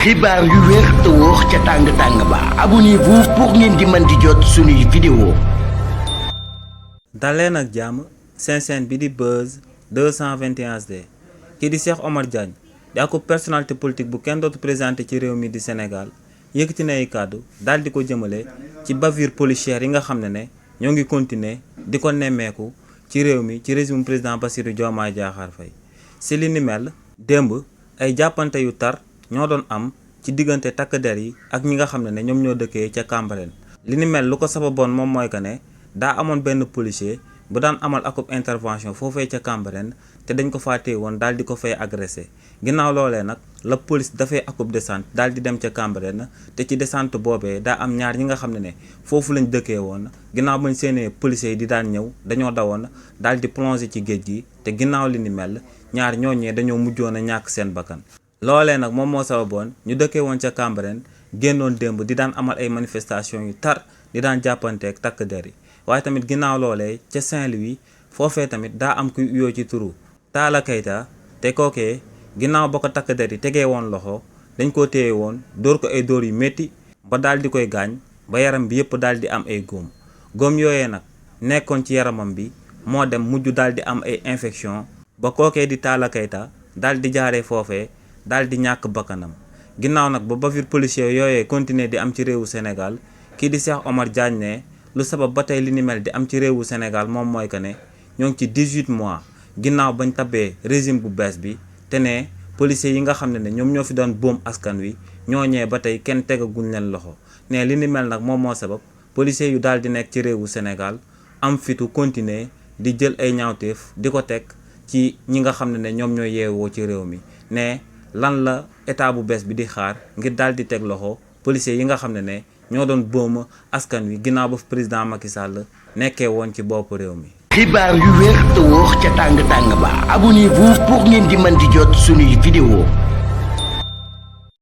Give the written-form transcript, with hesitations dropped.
xibaar yu wér te wóor ca tàng-tàng ba abonnez-vous pour ngeen di mën di jot suñuy vidéo. daleen ak jàmm seen chaîne bi di Buzz 221HD kii di Cheikh Omar Diagne di ak personnalité politique bu kenn dootu présenté ci réew mi di Sénégal yëkkati na ay kàddu daal di ko jëmale ci bavure policière yi nga xam ne ñoo ngi continuer di ko nemmeeku ci réew mi ci régime président Bassirou Diomaye Diakhar Faye si li ni mel démb ay jàppante yu tar ñoo doon am ci diggante takk der yi ak ñi nga xam ne ñoom ñoo dëkkee ca Cambérène li ni mel lu ko sababoon moom mooy que ne daa amoon benn policier bu daan amal akub intervention foofee ca Cambérène te dañ ko fàttee woon daal di ko fay agressé ginnaaw loolee nag la police dafay akub descente daal di dem ca Cambérène te ci descente boobee daa am ñaar ñi nga xam ne foofu lañ dëkkee woon ginnaaw bañ seenee policiers yi di daan ñëw dañoo dawoon daal di plongé ci géej gi te ginnaaw li ni mel ñaar ñooñee dañoo mujjoon a ñàkk seen bakkan loolee nag moom moo sababoon ñu dëkkee woon ca Cambérène génnoon démb di daan amal ay manifestations yu tar di daan jàppanteeg takk der yi waaye tamit ginnaaw loolee ca Saint-Louis foofee tamit daa am kuy uyoo ci turu Talla Keita te kookee ginnaaw ba ko takk der yi tegee woon loxo dañ koo téye woon dóor ko ay dóor yu métti ba daal di koy gaañ ba yaram bi yëpp daal di am ay góom yooyee nag nekkoon ci yaramam bi moo dem mujj daal di am ay infection ba kookee di Talla Keita daal di jaaree foofee daal di ñàkk bakkanam ginnaaw nag ba bavure policier yooyee continuer di am ci réewu Sénégal kii di Cheikh Omar Diagne ne lu sabab ba tey li ni mel di am ci réewu Sénégal moom mooy que ne ñoo ngi ci 18 mois ginnaaw bañ tabee régime bu bees bi te ne policiers yi nga xam ne ñoom ñoo fi doon boom askan wi ñooñee ba tey kenn tegaguñ leen loxo ne li ni mel nag moom moo sabab policiers yu daal di nekk ci réewu Sénégal am fitu continuer di jël ay ñaawteef di ko teg ci ñi nga xam ne ñoom ñoo yeewoo ci réew mi ne lan la état bu bees bi di xaar ngir daal di teg loxo policiers yi nga xam ne ñoo doon boom askan wi ginnaaw ba président Macky Sall nekkee woon ci bopp réew mi. xibaar yu wér te wóor ca tàng-tàng ba abonnez-vous pour ngeen di mën di jot suñuy vidéo.